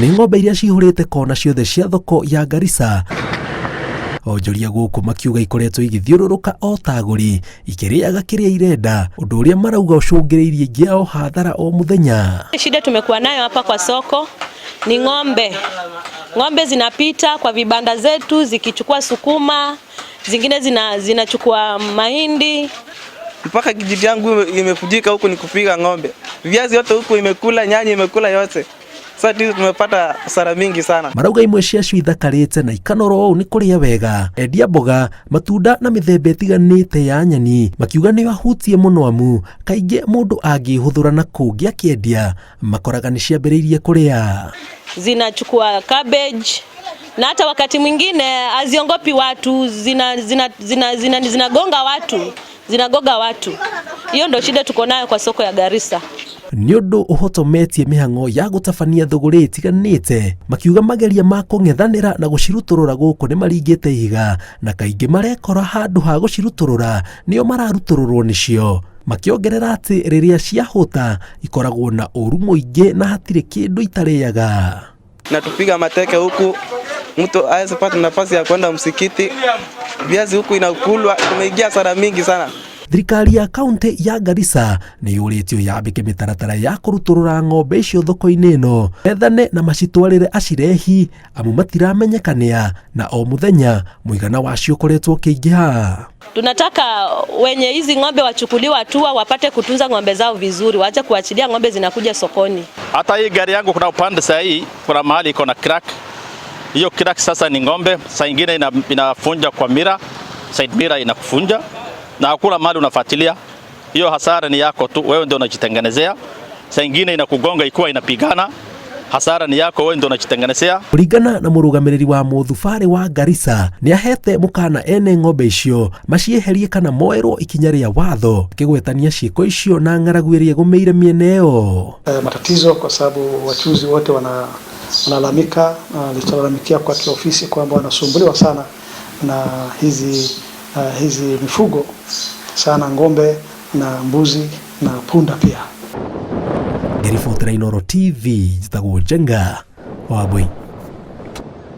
Nĩ ng'ombe iria cihũrĩte kona ciothe cia thoko ya Garissa. Onjoria gũkũ makiuga ikoretwo igĩthiũrũrũka o ta agũri ikĩrĩaga kĩrĩa irenda, ũndũ ũrĩa marauga ũcũngĩrĩirie aingĩ ao hathara o mũthenya. Shida tumekuwa nayo hapa kwa soko ni ng'ombe. Ng'ombe zinapita kwa vibanda zetu zikichukua sukuma, zingine zinachukua mahindi. Mpaka kijiji yangu imefujika huku ni kupiga ng'ombe. Viazi yote huku imekula, nyanya imekula yote. Sasa tumepata hasara mingi sana. Marauga imwe ciacio ithakarĩte na ikanora ũũ nĩ kũrĩa wega. Endia mboga, matunda na mĩthemba ĩtiganĩte ya nyeni makiuga nĩ ahutie mũno amu kaingĩ mũndũ angĩhũthũra na kũngĩ akĩendia makoraga nĩ ciambĩrĩirie kũrĩa. Zinachukua cabbage na hata wakati mwingine haziongopi watu, zinagonga watu, zinagoga watu. Hiyo ndio shida tuko nayo kwa soko ya Garissa. Nĩ ũndũ ũhotometie mĩhang'o ya gũtabania thũgũrĩ ĩtiganĩte, makiuga mageria ma kũng'ethanĩra na gũcirutũrũra gũkũ nĩ maringĩte ihiga na kaingĩ marekora handũ ha gũcirutũrũra nĩo mararutũrũrwo nĩcio, makĩongerera atĩ rĩrĩa ciahũta ikoragwo na ũru mũingĩ na hatirĩ kĩndũ itarĩaga. Na tupiga mateke huku, mtu hawezi pata nafasi ya kwenda msikiti. Viazi huku inakulwa, tumeingia hasara mingi sana. Thirikari ya kaunti ya Garissa nĩ yũrĩtio yambĩke mĩtaratara ya kũrutũrũra ng'ombe icio thoko-inĩ ĩno, ethane na macitwarĩre acirehi amu matiramenyekanĩa na o mũthenya mũigana wacio ũkoretwo ũkĩingĩha. Tunataka wenye hizi ng'ombe wachukuliwe hatua, wapate kutunza ng'ombe zao vizuri, waache kuachilia ng'ombe zinakuja sokoni. Hata hii gari yangu kuna upande saa hii kuna mahali iko na crack. Hiyo crack sasa ni ng'ombe, saa ingine inafunja kwa mirror, side mirror inakufunja na hakuna mahali unafuatilia. Hiyo hasara ni yako tu, wewe ndio unajitengenezea. Saa ingine inakugonga ikiwa inapigana, hasara ni yako, wewe ndio unajitengenezea. Kũringana na mũrũgamĩrĩri wa mũthubarĩ wa Garissa, nĩ ahete mũkana ene ng'ombe icio macieherie kana moerwo ikinya rĩa watho, akĩgwetania ciĩko icio na ng'aragu ĩrĩa ĩgũmĩire mĩena ĩyo. Matatizo kwa sababu wachuuzi wote wanalalamika, walilalamikia kwa kiofisi kwamba wanasumbuliwa sana na hizi mifugo sana, ng'ombe na mbuzi na punda pia. Ngĩribotera Inooro TV, njĩtagwo Njenga wa Mbui.